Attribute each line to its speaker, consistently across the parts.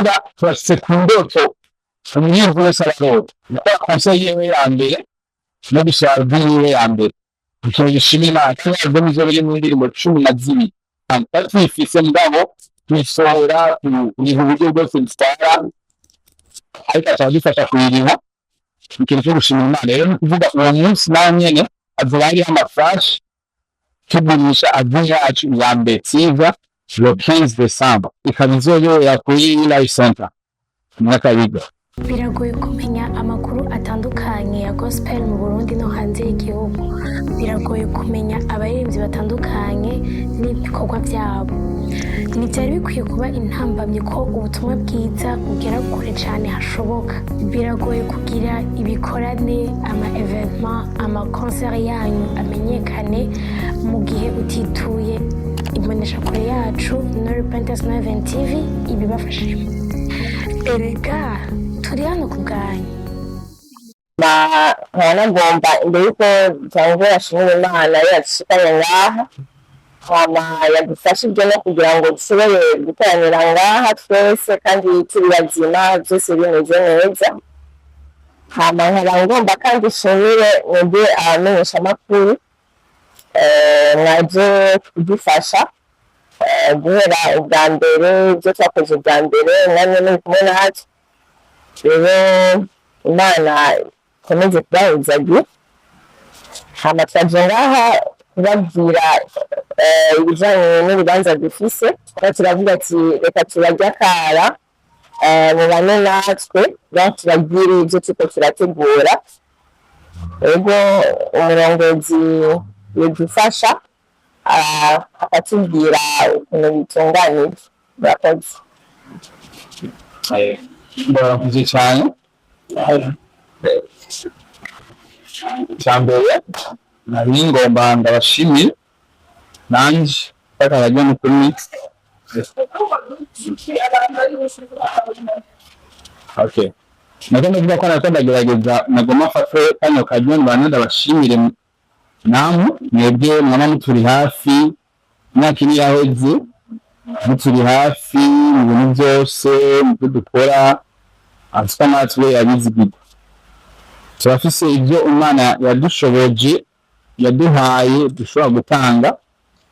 Speaker 1: Kuvuga turashitse ku ndoto umwiyumvo wese ararota, gukora concert yiwe ya mbere no gusohora album yiwe ya mbere. Ikintu gishima Imana, kino album izoba irimwo indirimbo 12. Twari tuyifise, mugabo tuyisohora turiha uburyo bwose bitwara, ariko akaba adufasha kuyiriha. Ikintu cyo gushima Imana rero ni ukuvuga uwo munsi nawe nyene hazoba hariho amaflash, tugurisha album yacu ya mbere siva le 15 décembre, ikaba izobera kuri Life Center mu Nyakabiga.
Speaker 2: Biragoye kumenya amakuru atandukanye ya gospel mu Burundi no hanze y'igihugu. Biragoye kumenya abaririmbyi batandukanye n'ibikorwa byabo. Ntibyari bikwiye kuba intambamyi ko ubutumwa bwiza bugera kure cyane hashoboka. Biragoye kugira ibikorane, ama événements, ama concert yanyu amenyekane mu gihe utituye imboneshakure yacu No Repentance Heaven TV ibibafashije. Erega turi hano ku bwanyu.
Speaker 3: Nkaba nagomba, imbere yuko ntangura, ashimira Imana yadushikanye ngaha, hama yadufashije no kugira ngo dushobore guteranira ngaha twese kandi turi bazima, byose bimeze neza. Hama nkaba ngomba kandi nshimire mwebwe abamenyeshamakuru mwaje kudufasha guhera ubwa mbere, ibyo twakoze ubwa mbere namwe muri kumwe natwe. Rero Imana ikomeze kubahuzagira. Hama twaje ngaha kubabwira ibijanye n'urubanza dufise. Twari turavuga ati reka tubarye akara, mubane natwe, donc tubabwire ibyo turiko turategura. Ego, umurongozi yodufasha akatubwira ukuntu bitunganije. Murakoze.
Speaker 1: Murakoze cyane. Icya mbere nari ngomba ndabashimire nanje bakarajya no kuri. Okay, nako ndavuga ko nako ndagerageza, nagomba mfate kano karyo mbanze ndabashimire namwe mwebwe mwaba muturi hafi. Imyaka 4 yaheze muturi hafi mu bintu byose, mu byo dukora. Asuka natwe abizigirwa turafise ibyo Imana yadushoboje, yaduhaye, dushobora gutanga.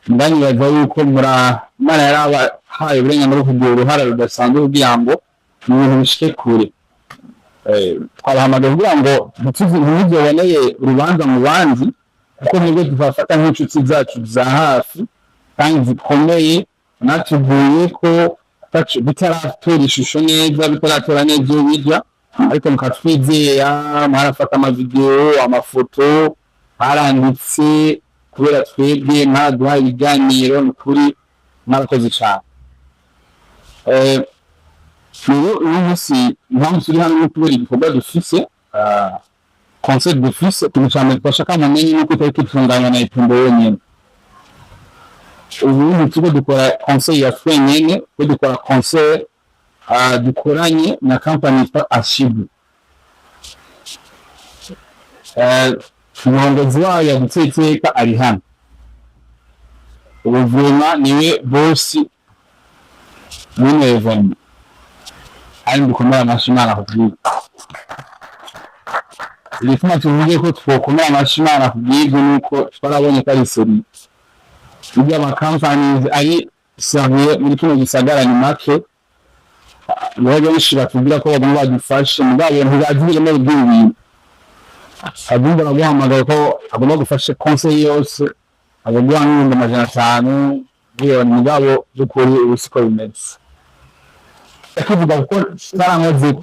Speaker 1: Ndanibaza yuko mura Imana yarabahaye uburenganzira bwo kugira uruhara rudasanzwe kugira ngo ibintu bishike kure. Twabahamagaye kugira ngo ntimuzoboneye urubanza mu bandi, kuko nibwo tubafata nk'inshuti zacu za hafi kandi zikomeye. Natubwiye ko bitaratora ishusho neza, bitaratora neza iyo bijya, ariko mukatwizera, mwarafata amavideo, amafoto, mwaranditse kubera twebwe, mwaraduhaye ibiganiro. Ni ukuri mwarakoze cyane. Rero uyu munsi impamvu turi hano ni kubera igikorwa dufise, concert dufise. Ikintu ca mbere twashaka mumenye nuko itari kwitunganya na Ipumbo yonyene. Ubu turiko dukora concert ya twenyene, ko dukora concert dukoranye na company yitwa Ashibu. Umurongozi wayo yaduteye iteka ari hano ubuvuma, niwe boss w'ino événement. Kandi dukomere amashyi Imana kubw'ibyo. Igituma tuvuge ko twokomera amashyi Imana kubw'ibyo nuko twarabonye ko ari sérieux. Ibyo amakampani ari sérieux muri kino gisagara ni make. Niho benshi batubwira ko bagomba badufashe, mugabo ntibazi uburemere bw'ibi bintu. Abumva baraguhamagaye ko agomba gufasha concert yose, akaguha nk'500,000, miliyoni, mugabo by'ukuri ubu siko bimeze. Ndakivuga kuko twarankoze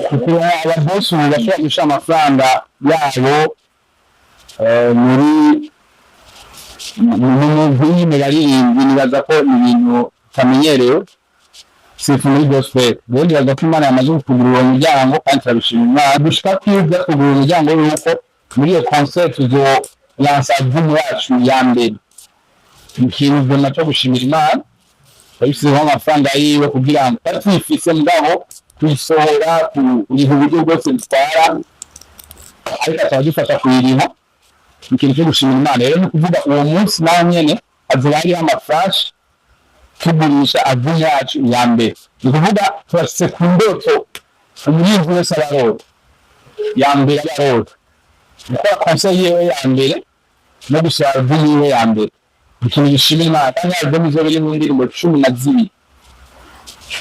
Speaker 1: kuko ababosi ubu bashobora gushira amafaranga yabo muri mu mugwi mu baririmbyi. Nibaza ko ni ibintu bitamenyerewe sifu muri gospel. Rero nibaza ko Imana yamaze kugurura uwo muryango kandi turabishima Imana. Dushika kwiga kugurura umuryango yuko muri iyo concert tuzolansa album yacu ya mbere. Ni ikintu vraiment cyo gushimira Imana. Yabishyizeho amafaranga yiwe kugira ngo twari tuyifise, mugabo tuyisohora turiha uburyo bwose bitwara, ariko akaba adufasha kuyiriha. Ni ikintu cyo gushimira Imana. Rero ni ukuvuga uwo munsi nawe nyene hazoba hariho amaflash. Tugurisha album yacu ya mbere. Ni ukuvuga turashitse ku ndoto umuririmbyi wese aba arota ya mbere, aba arota gukora concert yiwe ya mbere no gusohora album yiwe ya mbere. Ikintu gishima Imana, kandi album izoba irimwo indirimbo 12.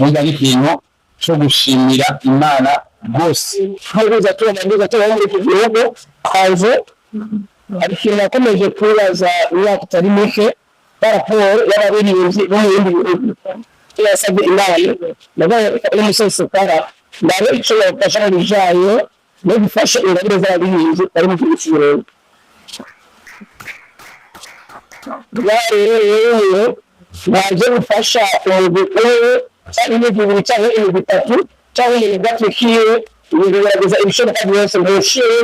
Speaker 1: Urumva ni ikintu co gushimira Imana rwose.
Speaker 4: Nkubuza tubona neza tubaho muri iki gihugu hanze, hari ikintu nakomeje kwibaza imyaka itari mike, raporo y'abaririmbyi bo mu bindi bihugu. Yasabye Imana nabaye n'umusozi sukara ndabe icyo yabafasha mu bijanye no gufasha ingabire z'abaririmbyi bari mu gihugu cy'Uburundi. Rero rero baje gufasha umugwi umwe cyangwa imigwi ibiri cyangwa imigwi itatu cyangwa imigwi gatwikiwe, ibintu bigerageza ibishoboka byose ngo ushire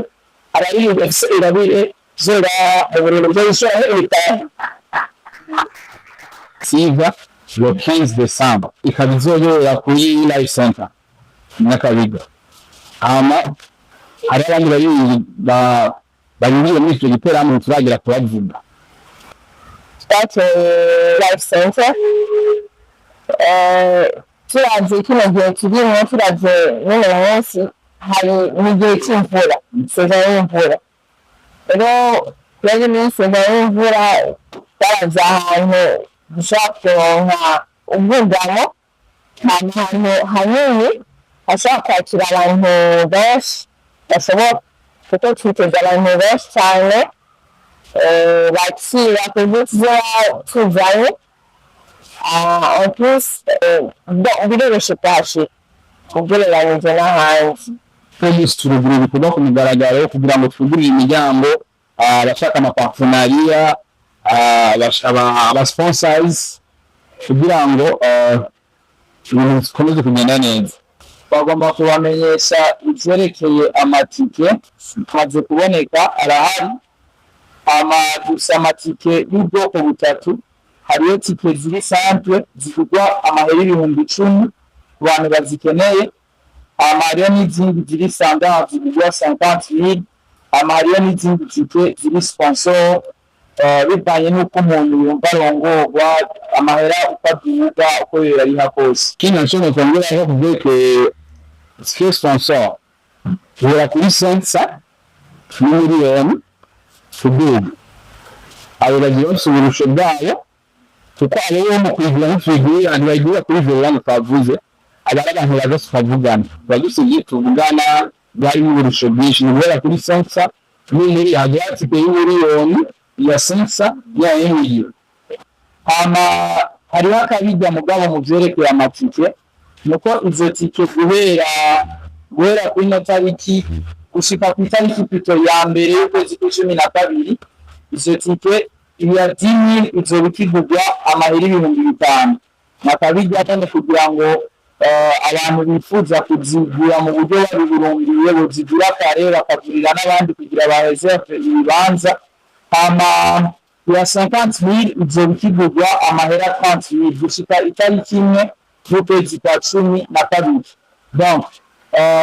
Speaker 4: abaririmbyi bafise ingabire zo ngaha mu Burundi byo gushyiraho ibitabo.
Speaker 1: Siva le 15 décembre, ikaba izobera kuri Life Center Nyakabiga. Hama hari abandi baririmbyi baririmbye muri ico giteramo turagira kubavuga.
Speaker 3: Twatoye Life Center. Turavye kino gihe turimwo, turavye n'uno munsi hari n'igihe c'imvura, saison y'imvura. Rero rero muri saison y'imvura twaravye ahantu dushobora kuronka ubwugamo, ahantu hanini hashobora kwakira abantu benshi bashoboka, kuko twiteze abantu benshi cane bakira kuburyo tuzoba tuzanye. En plus, bon, biroroshe kuhashika ugereranije n'ahandi.
Speaker 1: Twese turugura ibikorwa ku mugaragaro kugira ngo twugurure imiryango abashaka ama partenariat, aba sponsors, kugira ngo ibintu bikomeze kugenda neza.
Speaker 5: Bagomba kubamenyesha ivyerekeye amatike amaze kuboneka, arahari. Ama gusa amatike y'ubwoko butatu: hariyo tike ziri simple zigurwa amahera 10,000 ku bantu bazikeneye, hama hariyo n'izindi ziri standard zigurwa 50,000, hama hariyo n'izindi tike ziri sponsor, bivanye n'uko umuntu yumva arongorwa, amahera uko aduga, uko yoyariha kose.
Speaker 1: Ikindi naco nokongeraho kuvyerekeye tike sponsor, guhera kuri 500 n'imiliyoni kuduga. Abo bagiye bafise uburusho bwabo, kuko abo bo mu kuyigura ntituyigurira, ntibayigurira kuri verano twavuze. Aba ari abantu baza tukavugana, tuba dufise ibyo tuvugana, harimo uburusho bwinshi. Ni guhera kuri 500 n'imiliyoni, hagera tike y'umiliyoni, iya 500, ya y'imiliyoni.
Speaker 5: Hama hariho akabirya mugabo mu vyerekeye amatike, nuko izo tike guhera kuri ino tariki gushika ku itariki pito ya mbere y'ukwezi kw'icumi na kabiri, izo tike iya 10,000 izoba ikigurwa amahera 5000. Nakabirya nyene kugira ngo abantu bifuza kuzigura mu buryo babiburundiye bozigura kare, bakagurira n'abandi kugira ba réserve ibibanza. Hama iya 50,000 izoba ikigurwa amahera 30,000 gushika itariki 1 y'ukwezi kwa 12. Donc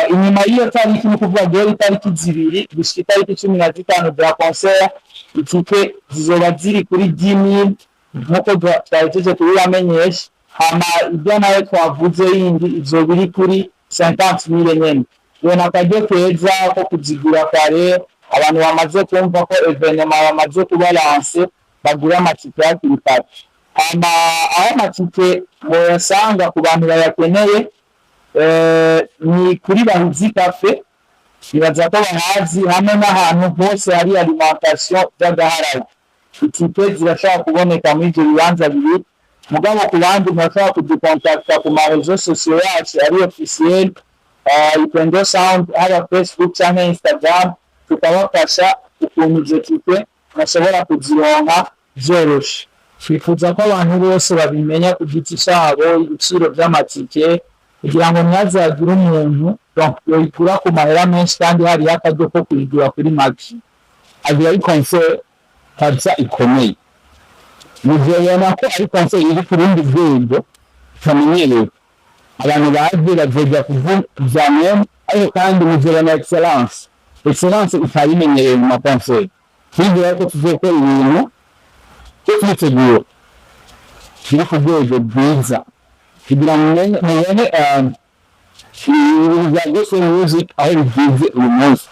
Speaker 5: inyuma y'iyo tariki, ni ukuvuga guhera itariki 2 gushika itariki 15 za concert, itike zizoba ziri kuri 10,000 nkuko twahejeje kubibamenyesha. Hama ibyo nayo twavuze yindi izoba iri kuri 50,000 nyene. Iyo ni akaryo keza ko kuzigura kare. Abantu bamaze kumva ko événement bamaze kuba lancé, bagura amatike hakiri kare. Hama aho amatike boyasanga ku bantu bayakeneye, ni kuri Bahuzi Café, nibaza ko bahazi, hamwe n'ahantu hose hari alimentation by'agahararo. Itike zirashobora kuboneka muri ivyo bibanza bibiri. Mugabo ku bandi, murashobora kudukontakta ku ma réseaux sociaux yacu ari officiel, Ipendo Sound, haba Facebook canke Instagram, tukabafasha ukuntu izo tike bashobora kuzironka vyoroshe. Twifuza ko abantu bose babimenya ku giti cabo ibiciro vy'amatike, kugira ngo ntihazagire umuntu donc yoyigura ku mahera menshi kandi hariho akaryo ko kuyigura kuri make.
Speaker 1: Agira ari concert kabisa ikomeye, muzobona ko ari concert iri ku rundi rwego tutamenyereye. Abantu baje bazoja kuvuza mwene, ariko kandi muzobona excellence ikaba imenyerewe mu ma concert. Twizera ko tuzokora ibintu byo kwitegura. biri ku rwego rwiza kugira ngo mubone ibintu bya gospel music aho bigeze uyu munsi.